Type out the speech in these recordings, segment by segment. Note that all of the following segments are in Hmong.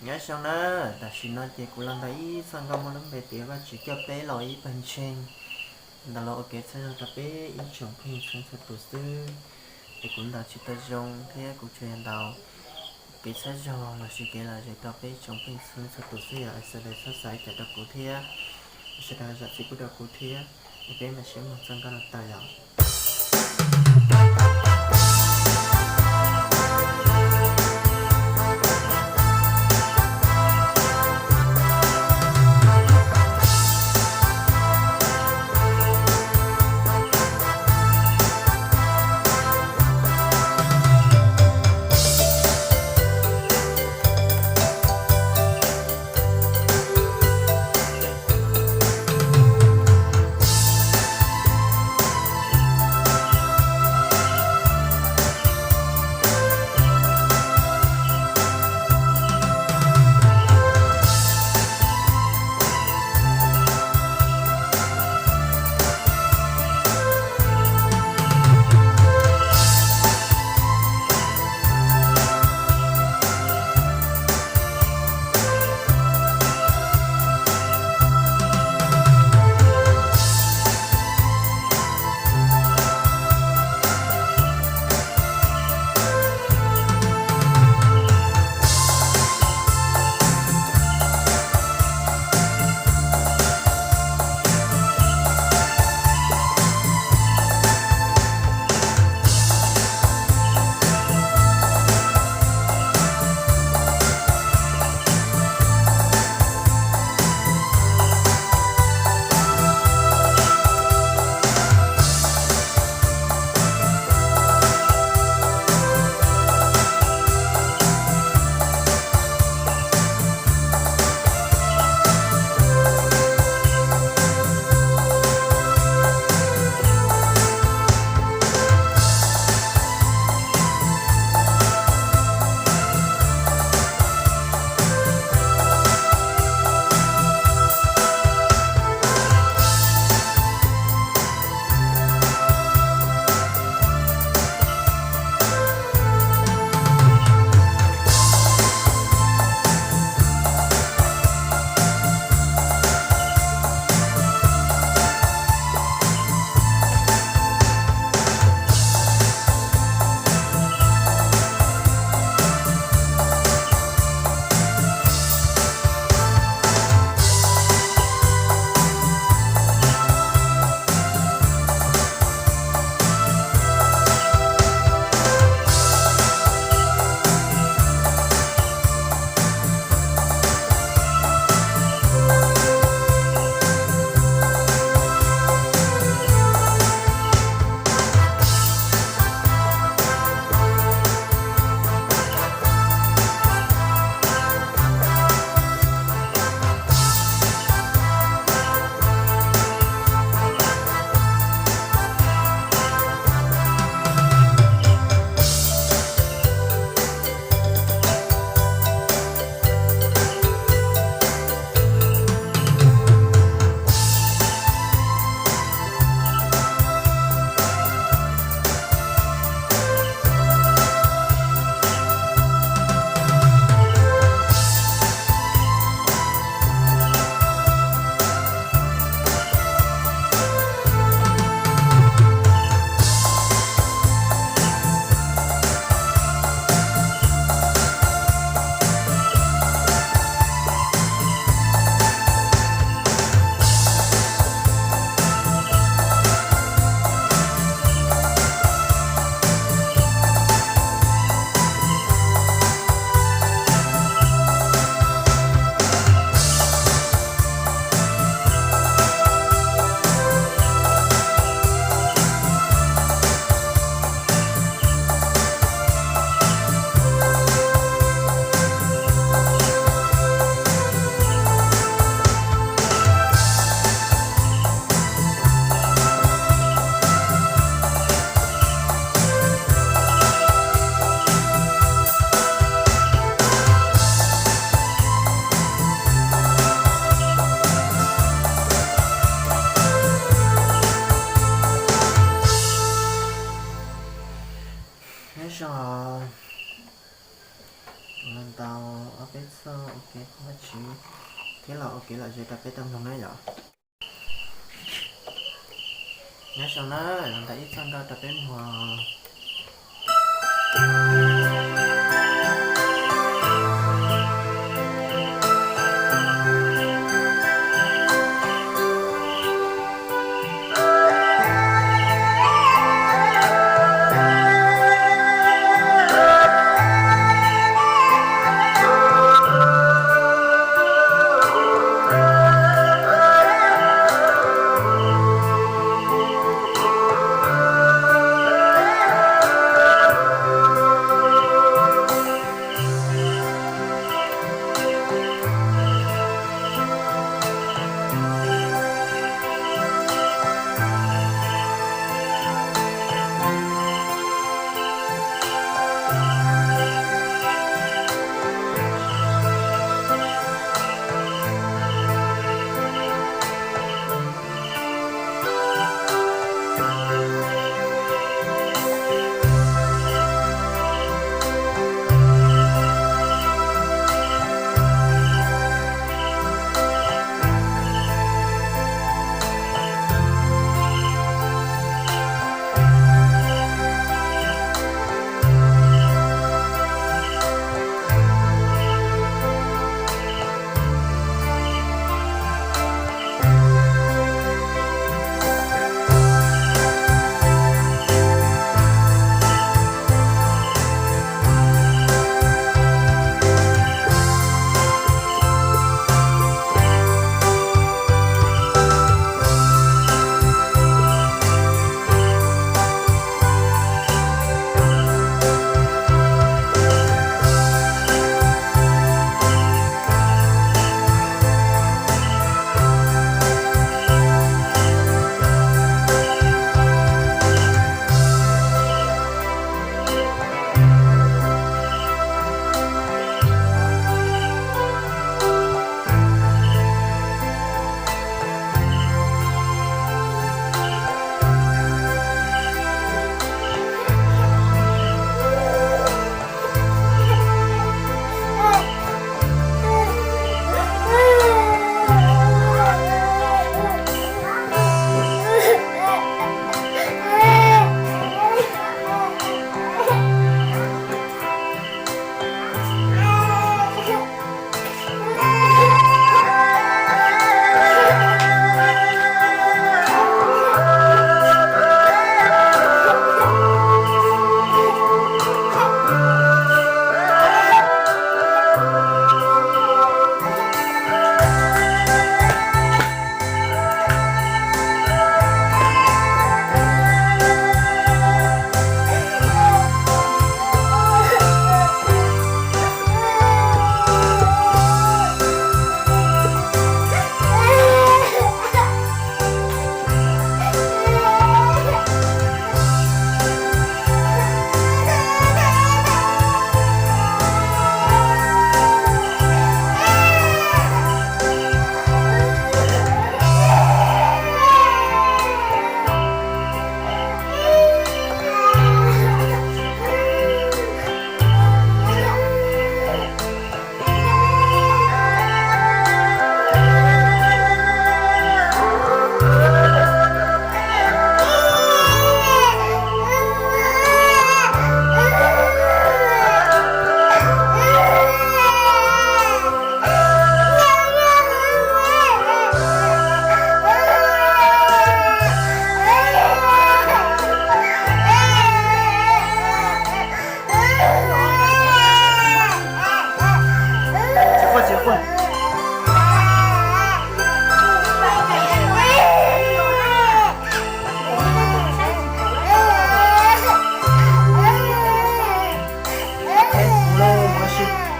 Nyob zoo na, tam sim no ces kuv los ntawm ib txoj nkauj muaj lub npe tias Vaj Tswv coj peb los ib pawg ntseeg, ntawm los ua kev txhawb zog rau peb ib tsoom phooj ywg txhua txhua tus xwb. Es kuv ntaus tsis tau zoo thiab kuv tsuas yog ntaus kev txhawb zog los sis kev lom zem rau peb ib tsoom phooj ywg txhua txhua tus xwb, yog sawv daws txhob xav cas rau kuv thiab. Sawv daws zam txim pub rau kuv thiab, es peb mam sib ntsib txoj nkauj no tau yom. Los ntaus ob peb txoj ua kev qhov Vajtswv thiab los ua kev lom zem rau peb tau mloog na yom. Nyob zoo na, los ntaus ib txoj nroj rau peb mloog.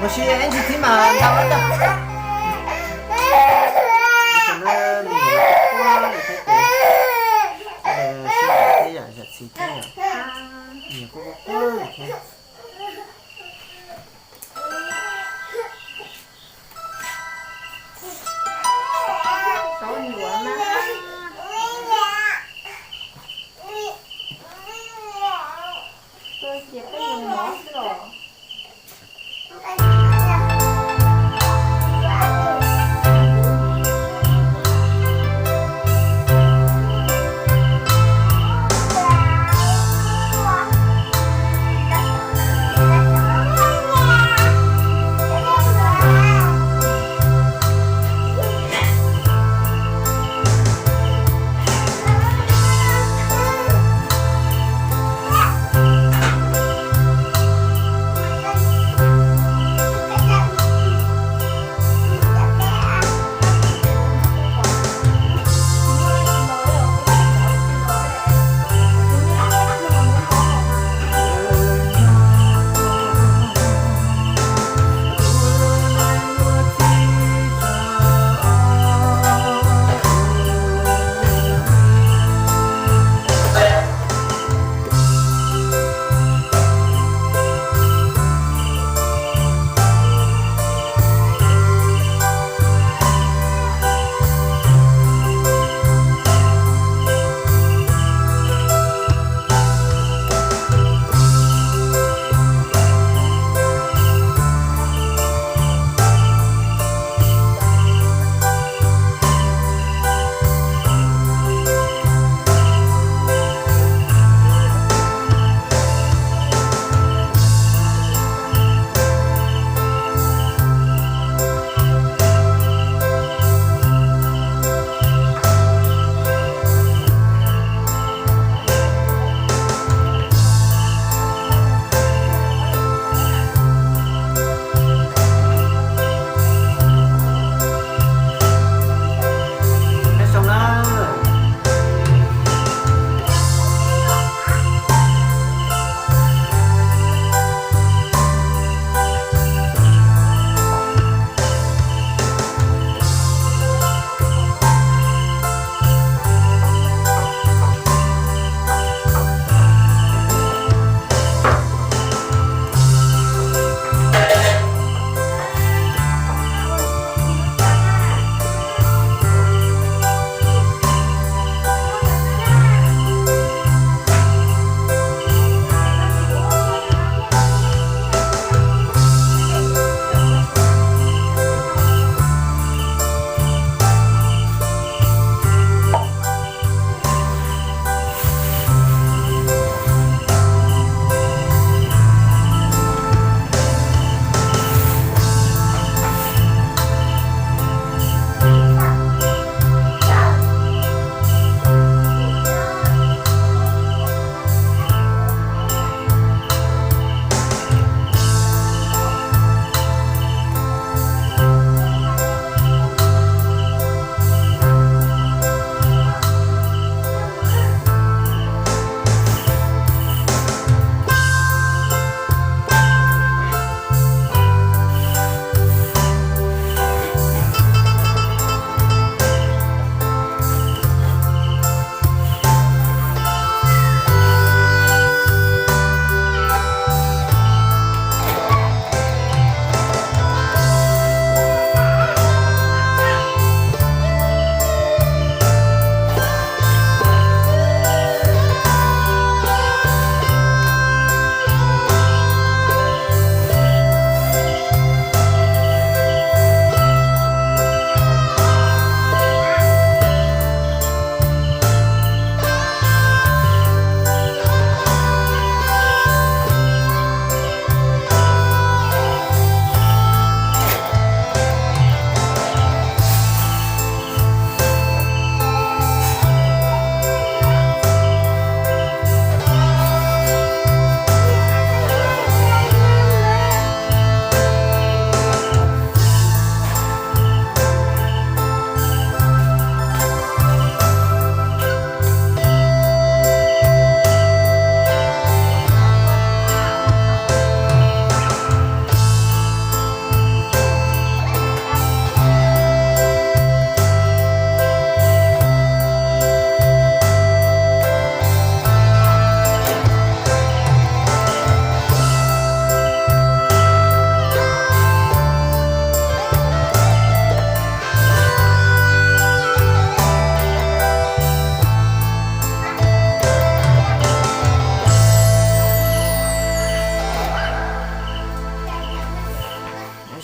Ua si ib ntsis thiab mas ntau lawm. Sib tham thiab yom, zam txim thiab yom. Nyiam kuj quaj quaj thiab. Tus nyuam na. Tus ces peb yuav mov xwb los.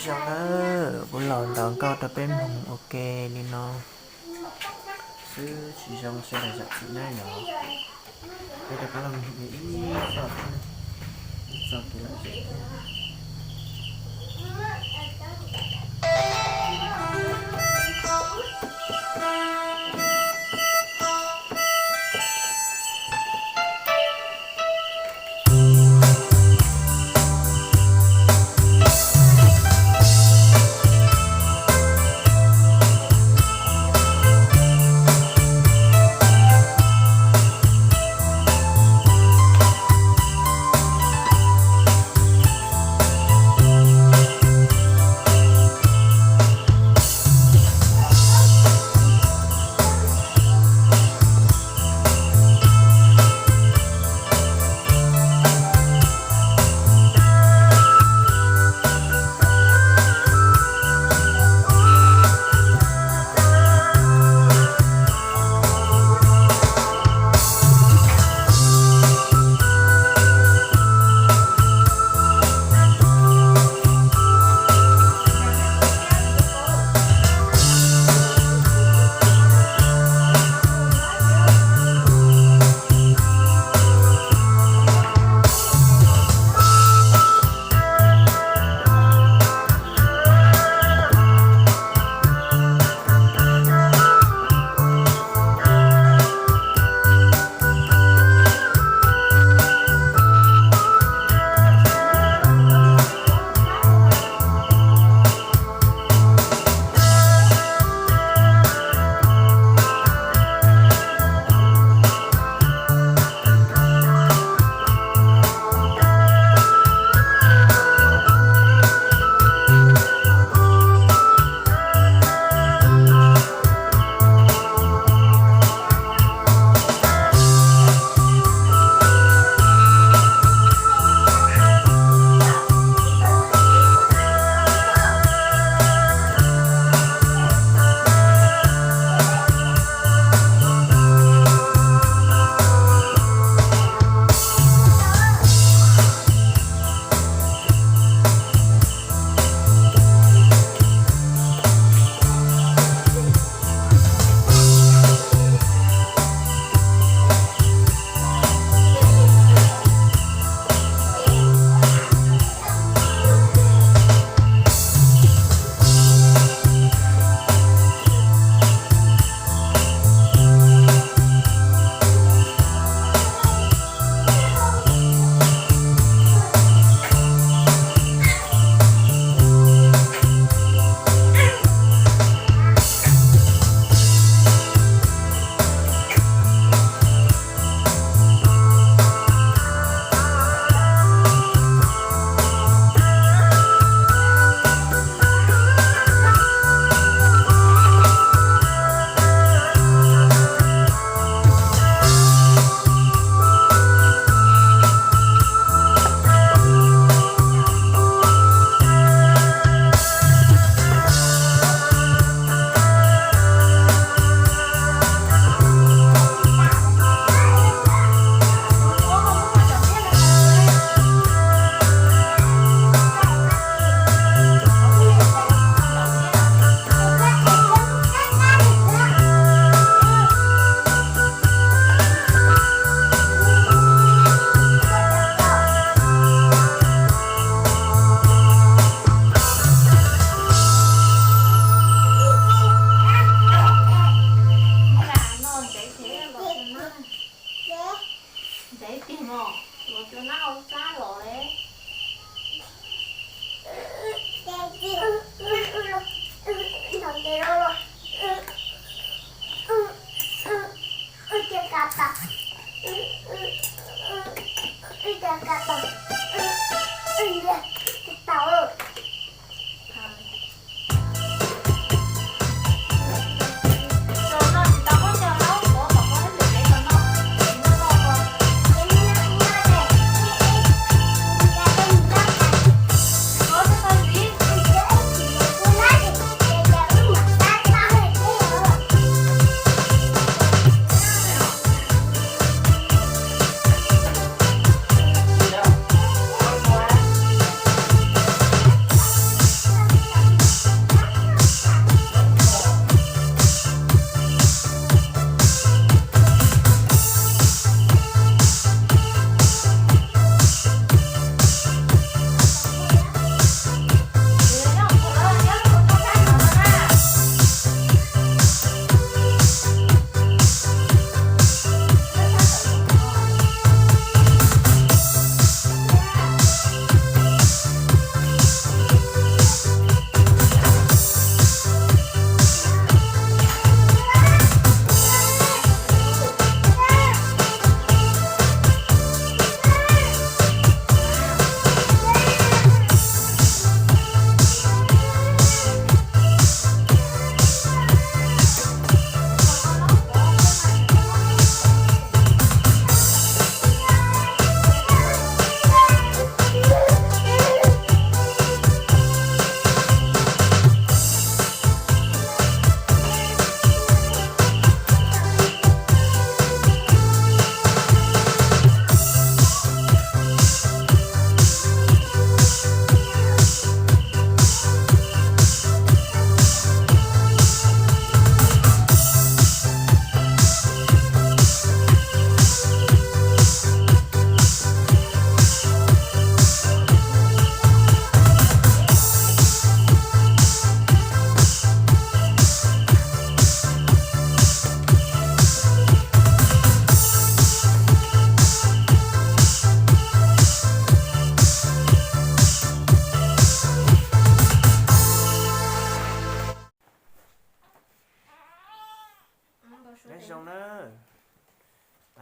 Zoo na, kuv los ntaus nkauj rau peb mloog ua ke li no xwb, tsis zoo sawv daws zam txim na yom. Peb rov qab los mloog ib zaj thiab, ib zaj kev lom zem thiab.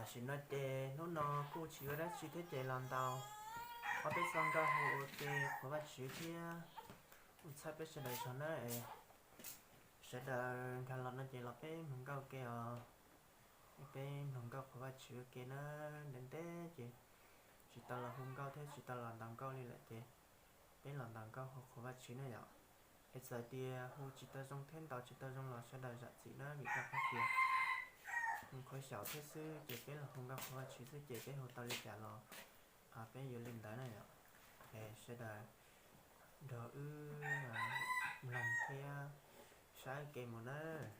Tam sim no ces hnub no kuj tsis ua dab tsi thiab ces los ntaus ob peb txoj nkauj hu ua ke qhuas Vajtswv thiab ua tsaug peb sawv daws zog nawb. Sawv daws nrog los no ces los peb mloog nkauj ua ke os. Peb mloog nkauj qhuas Vajtswv ua ke nawb. Ntev ntev ces tsis tau los hu nkauj thiab tsis tau los ntaus nkauj li lawm ces peb los ntaus nkauj hu qhuas Vajtswv ne yom. Es txawm tias hu tsis tau zoo thiab ntaus tsis tau zoo los sawv daws zam txim nawb, vim rau qhov tias mus qhuav xyaum thiab xwb ces peb los hu nkauj qhuas Vajtswv xwb ces peb hu tau li cas los peb yuav li ntawd na yom. Es sawv daws nrog wb mloog thiab saib ua ke mus nawb.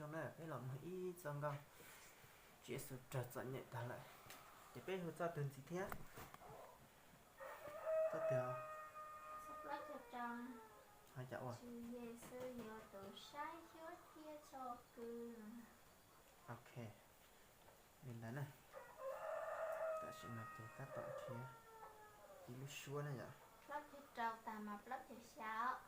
Peb los mloog ib txoj nkauj Tswv Yexus raug txom nyem tag lawm, ces peb hu txoj twg ntxiv thiab? Txoj twg? Ho cas ua? Tswv Yexus yog tus saib xyuas thiab txo kwv. Ok, li ntawd na. Tam sim no ces tab tom nrhiav ib lub suab na yom. Plaub caug rau tag mas plaub caug xya os.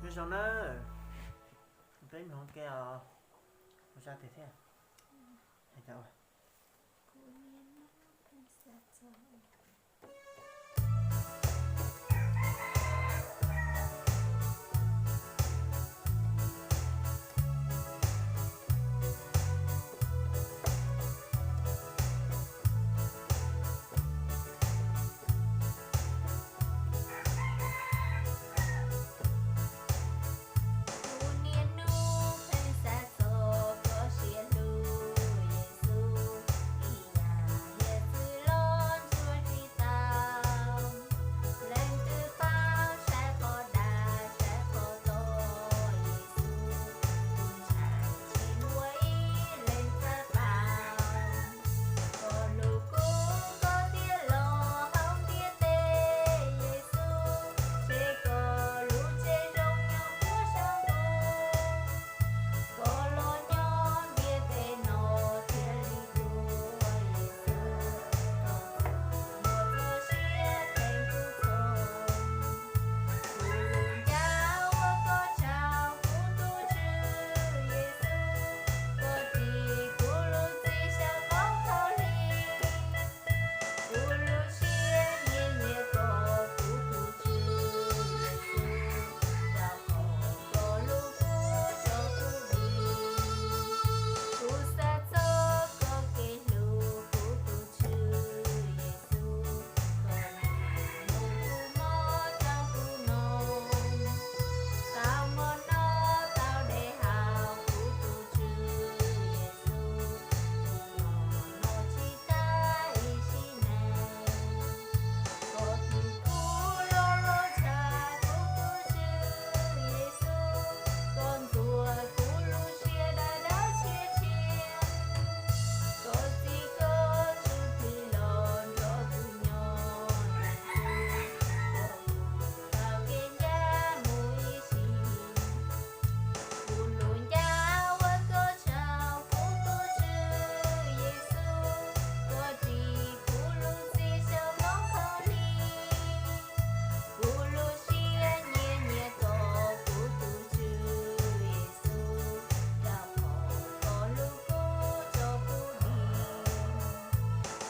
Nyob zoo na, Peb mloog ke os, ua zaj twg thiab? Hais cas ua. Kuv niaj hnub pheej xav txog koj siab hlub Yexus, ib yam hiav txwv los ntsuas tsis tau. Leej twg paub saib qhov dag saib qhov tog Yexus, kuv ntshai tsis muaj ib leeg txawj paub. Koj hlub kuv koj thiaj los hauv ntiaj teb Yexus, tseg koj lub tsev zoo nyob puag saum ntuj. Koj los nyob ntiaj teb no thiaj li tuag Yexus, koj txoj sia kheev kuv txhob. Kuv lub ncav ua koj tsaug kuv tus Tswv Yexus, koj ris kuv lub txim xyaum ntoo khaub lig. Kuv lub siab nyiam nyiam koj kuv tus Tswv Yexus, rau qhov koj hlub kuv tso kuv dim. Kuv xav txog koj kev hlub kuv tus Tswv Yexus, koj lub nug kuv mob rau kuv no. Tau hmo no tau de hauv kuv tus Tswv Yexus, tus no no tsis tas ib sim neej. Koj tus kuv loj loj tshaj kuv tus Tswv Yexus, koj ntxuav kuv lub siab dawb dawb tshiab tshiab. Koj txib koj Tswv Plig los nrog kuv nyob Yexus, koj tau kev ncaj mus ib sim. Kuv lub ncav ua koj tsaug kuv tus Tswv Yexus, koj ris kuv lub txim xyaum ntoo khaub lig. Kuv lub siab nyiam nyiam koj kuv tus Tswv Yexus, rau qhov koj hlub kuv tso kuv dim.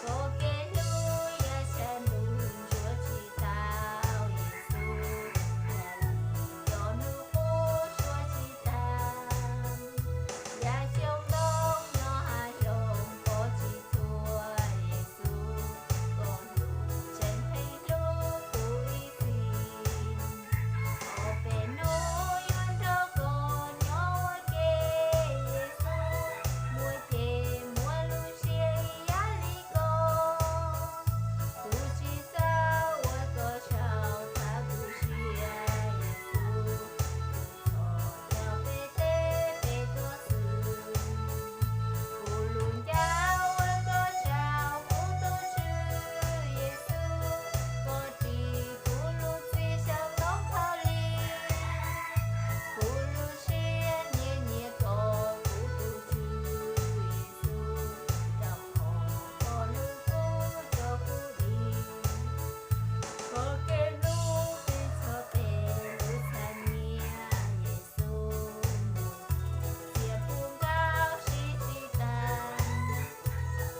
Koj kev hlub yav sab ntug ntsuas tsis tau Yexus, yam li cov hnub qub suav tsis tag. Yav xyoo ntoo nyob hav xyoo pov tsis txhua Yexus, koj hlub tseem pheej hlub kuv ib txhis. Ob peb hnub yuav nrog koj nyob ua ke Yexus, muaj ceg muaj lub siab ib yam li koj. Kuv tsis xav ua koj saum thawj kuv siab Yexus, kuv txhos caug peb teb peb tuaj xwb. Kuv lub ncav ua koj tsaug kuv tus Tswv Yexus, koj ris kuv lub txim xyaum ntoo khaub lig. Kuv lub siab nyiam nyiam koj kuv tus Tswv Yexus, rau qhov koj hlub kuv tso kuv dim. Koj kev hlub pib txog peb lub txha nyiaj Yexus, muaj txiag puv nkaus siv tsis tas.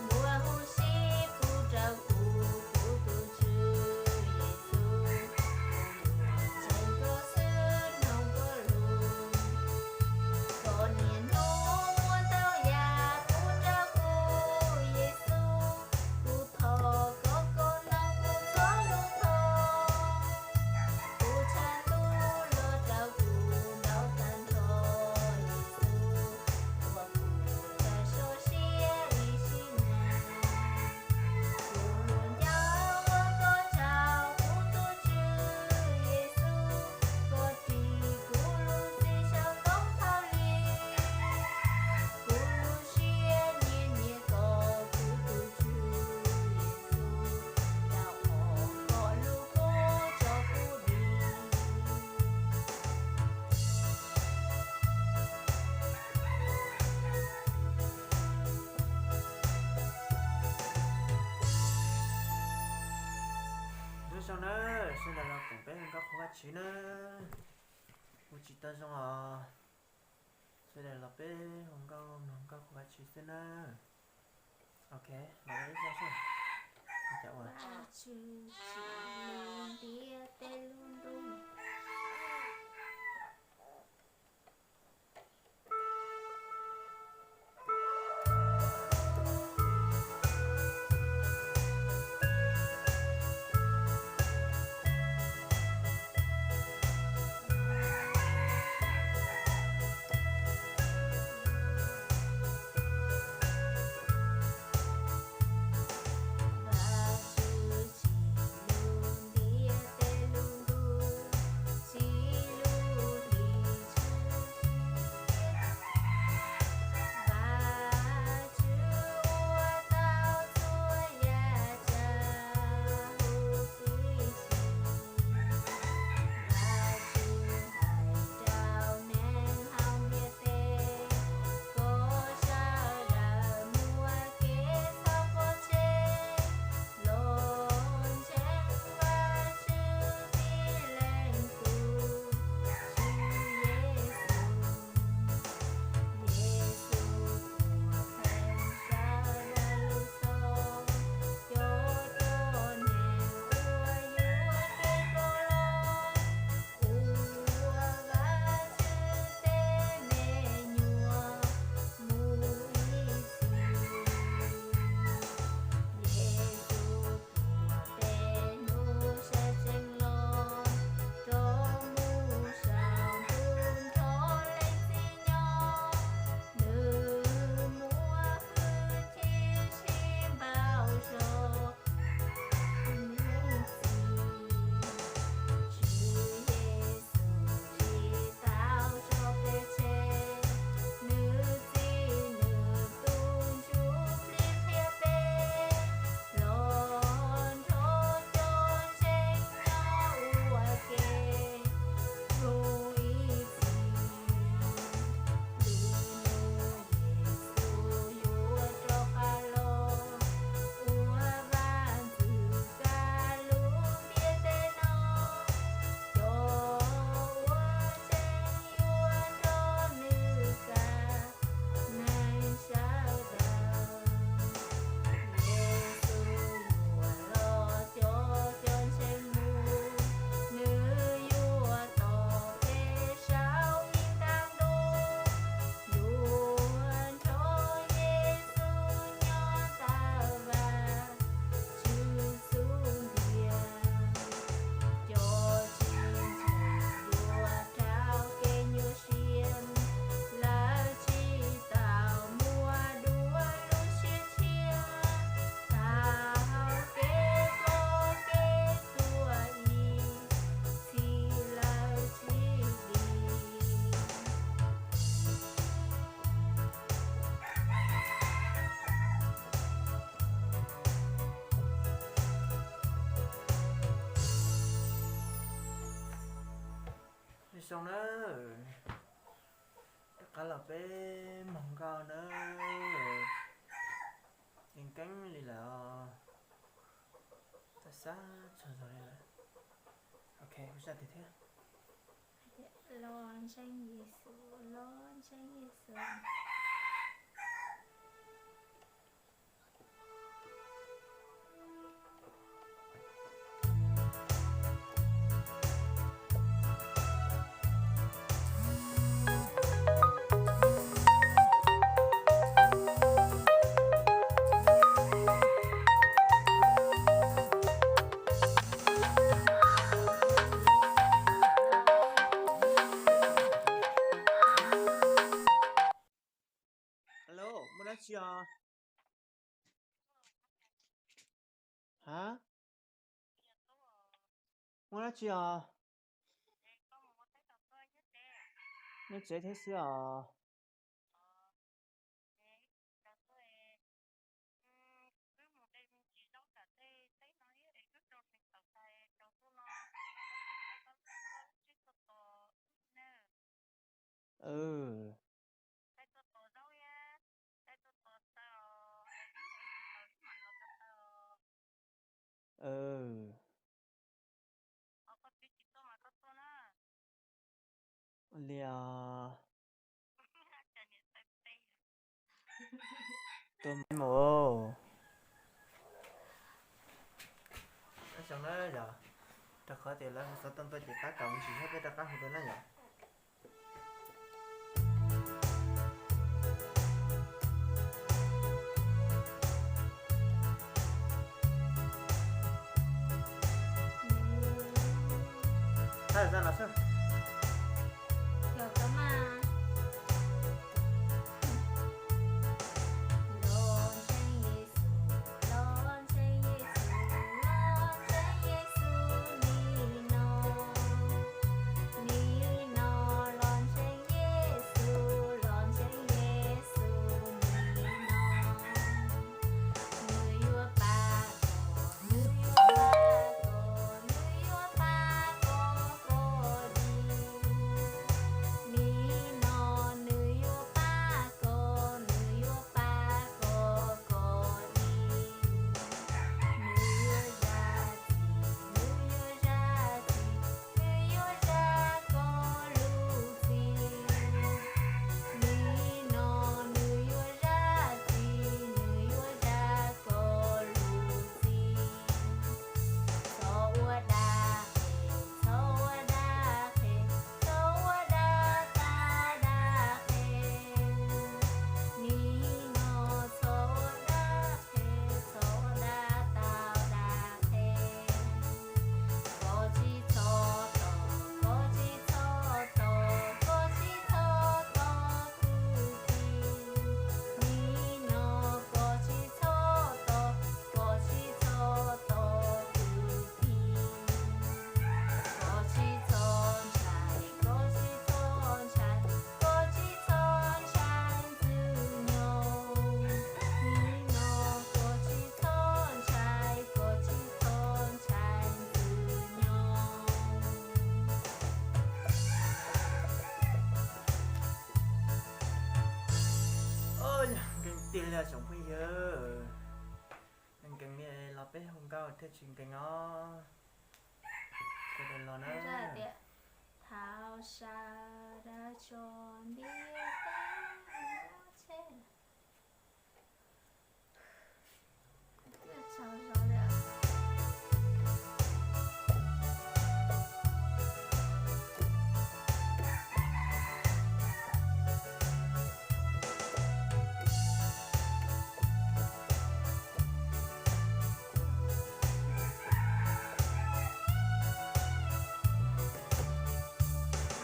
Muaj huv si pub rau kuv, kuv tus Tswv Yexus, kuv yuav tseg koj xwb mloog koj lus. Koj niaj hnub muab ntau yam pub rau kuv Yexus, kuv thov koj koj mloog kuv txhua lus thov. Kuv tshav ntuj los rau kuv ntau tag nrho Yexus, ua kuv txawj so siab ib sim neej. Kuv lub ncav ua koj tsaug kuv tus Tswv Yexus, koj ris kuv lub txim xyaum ntoo khaub lig. Kuv lub siab nyiam nyiam koj kuv tus Tswv Yexus, rau qhov koj hlub kuv tso kuv dim. Nyob zoo na, sawv daws los koom peb nkauj qhuav Vajtswv na. Ua tsis tau zoo os. Sawv daws los peb hu nkauj mloog nkauj qhuas Vajtswv xwb na. Ok, los ib zaj seb. Cas ua Vajtswv tsim lub ntiaj teb lub ntuj. Zoo na, rov qab los peb mloog nkauj na, yeej keeb li lawm os. Txawj xav txog zog li lawm. Ok, hu zaj tiag thiab. Los ntseeg Yexus, los ntseeg Yexus. Alo, muaj dab tsi os? Hab? Muaj dab tsi os? Nej tsev thiab xwb os. Li os. Tus mus, xyoo na yom, rau qhov tias lawv xov tooj tuaj ces pab kaus ntsis thiab peb rov qab hu dua na yom. Nkees tiag li tsoom phooj ywg, nkees li los peb hu nkauj thiaj tsis nkees os. Sawv daws los na. Thau sa da tso ntiaj teb tsheb.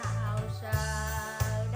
Thau sawv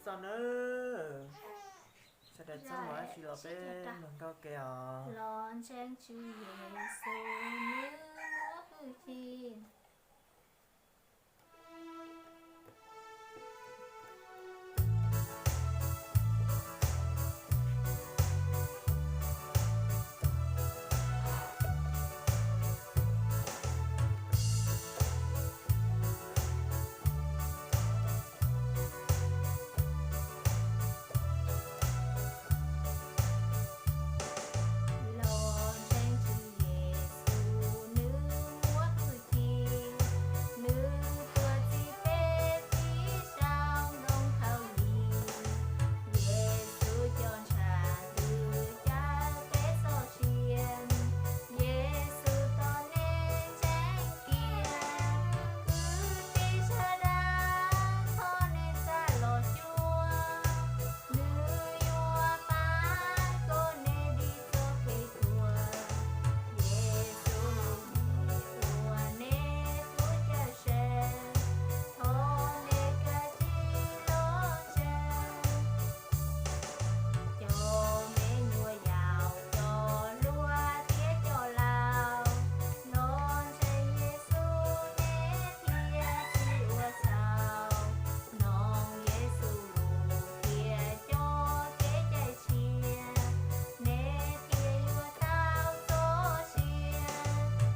Txog nawb, sawv daws txhob mus dab tsi los peb mloog nkauj ke os. Los ntseeg Tswv Yexus nws muaj hwj chim. Los ntseeg Tswv Yexus nws muaj hwj chim, nws tuag txi peb tib sau ntoo khaub lig. Yexus cov ntshav twb cawm peb txoj sia, Yexus tos nej ntseeg kiag. Kwv tij sawv daws, thov nej txav los xyuas, nws yuav pab kom nej dim txoj kev tuag. Yexus lub npe ua nej tus cawm seej, thov nej kav tsij los ntseeg. Cov me nyuam yaus, cov hluas thiab cov laus, los ntseeg Yexus nej thiaj tsis ua txhaum. Mloog Yexus lus thiab coj kev cai tshiab, nej thiaj yuav tau txoj sia.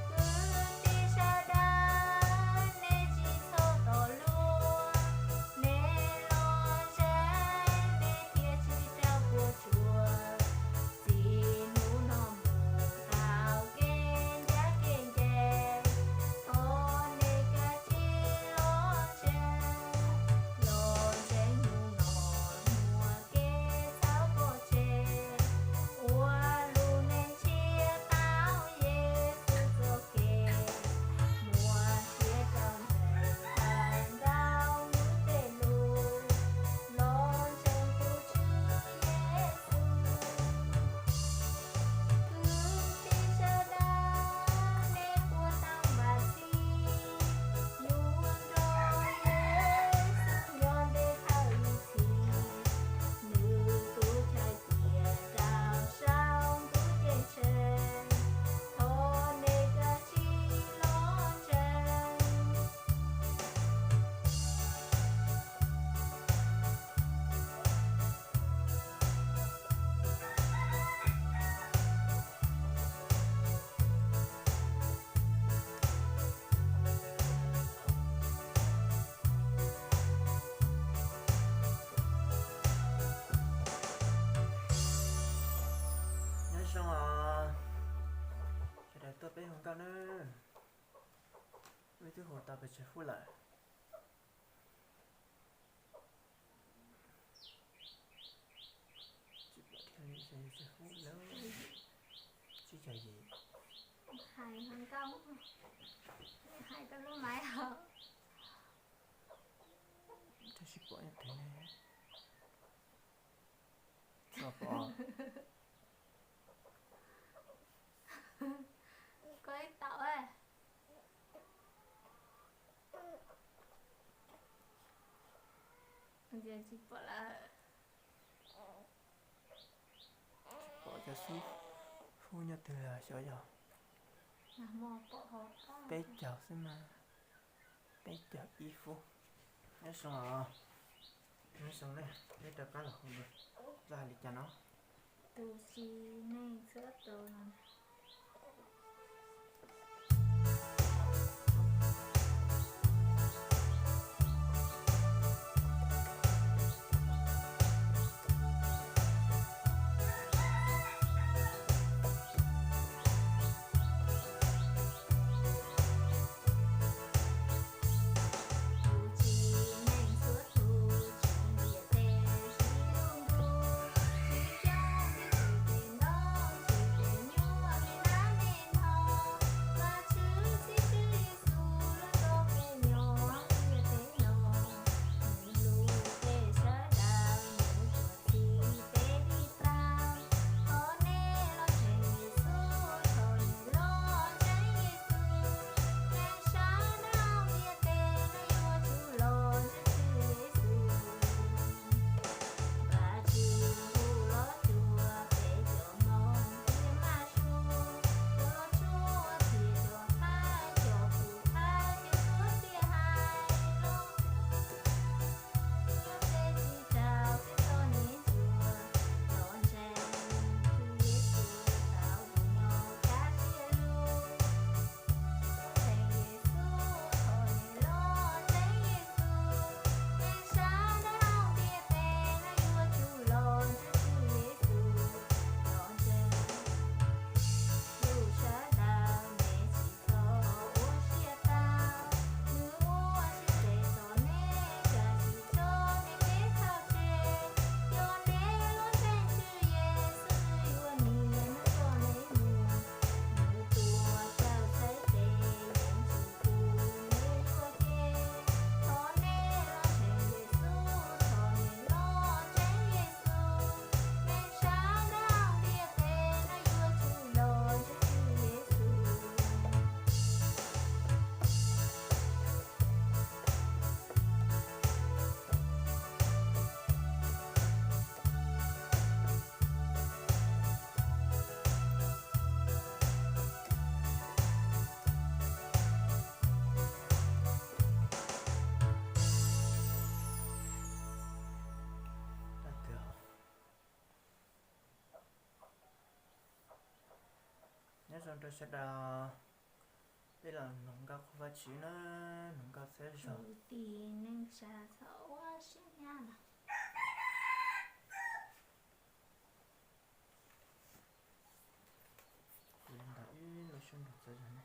Kwv tij sawv daws, nej tsis txhob tos luag, nej los ntseeg, nej thiaj tsis raug puas tsuaj. Txij hnub no mus tau kev ncaj kev ncees, thov nej kav tsij los ntseeg. Los ntseeg hnub no muaj kev txhaum pov tseg, ua lub neej ntshiab tau Yexus txoj kev, muab siab rau ntawm thaum ntaus nws tej lus, los ntseeg tus Tswv Yexus. Kwv tij sawv daws, nej puas tau npaj txhij yuav nrog Yexus nyob ntev thawj ib txhis? Nws tus chaw tias rau saum ntuj ceeb tsheej, thov nej kav tsij los ntseeg. Nyob zoo os, sawv daws tuaj peb hu nkauj nawb. Wb twb hu tau pes tsawg fub lawm. Tsis pom thiab li, xyov yog tsawg fub lawm. Tsib caug yim. Hais nkauj, hais koj lub maiv os. Tab sis pom nyob twg ne? Tsis pom. Koj ib tau. Tsis pom lawm. Tsis pom cov xub fub nyob twg lawm xyov yog. Peb caug xwb mas, peb caug ib fub. Nyob zoo os, nyob zoo ne, peb rov qab los hu, los hais li cas no? Tus tsis neeg txhua tus. Zoo rau sawv daws, peb los mloog nkauj qhuas Vajtswv na, mloog nkauj txhawb zog. Kwv tij neej tsa txhob ua siab hnyav na. Kuv yuav ntaus ib lub suab nrog txhawb zog na.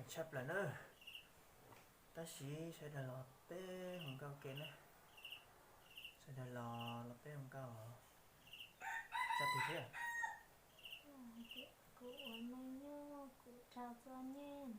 Tshaj plaws na. Tab sis sawv daws los peb hu nkauj ke na. Sawv daws los los peb hu nkauj. Tso tus thiab. Kuv ua neej nyob kuv raug txom nyem.